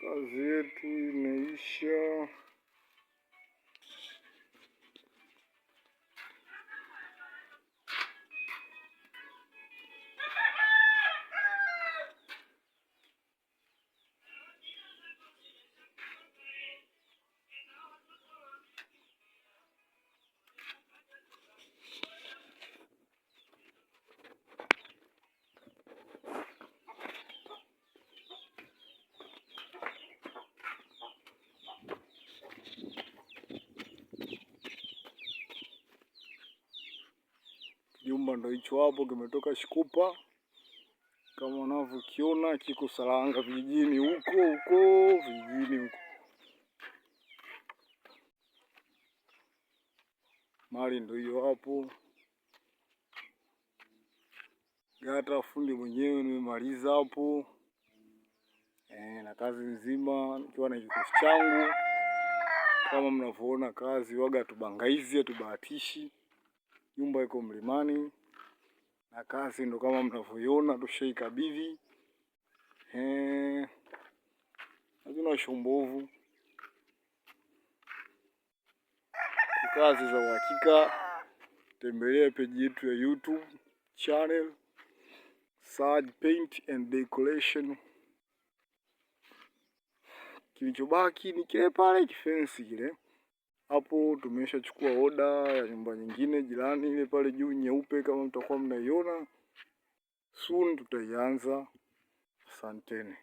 Kazi yetu imeisha. Kijumba ndo hicho hapo, kimetoka Shikupa kama unavyokiona, kiko Saranga vijijini huko huko vijijini huko. Mali ndo hiyo hapo. Gata fundi mwenyewe nimemaliza hapo na kazi nzima nikiwa na kikosi changu kama mnavyoona, kazi waga tubangaizi tubahatishi. Nyumba iko mlimani na kazi ndo kama mnavyoiona, tushaikabidhi. Hatuna shombovu, kazi za uhakika. Tembelea peji yetu ya YouTube channel Saad Paint and Decoration. Kilichobaki ni kile pale kifensi kile hapo. Tumeshachukua oda ya nyumba nyingine jirani ile pale juu nyeupe, kama mtakuwa mnaiona. Soon tutaianza. Asanteni.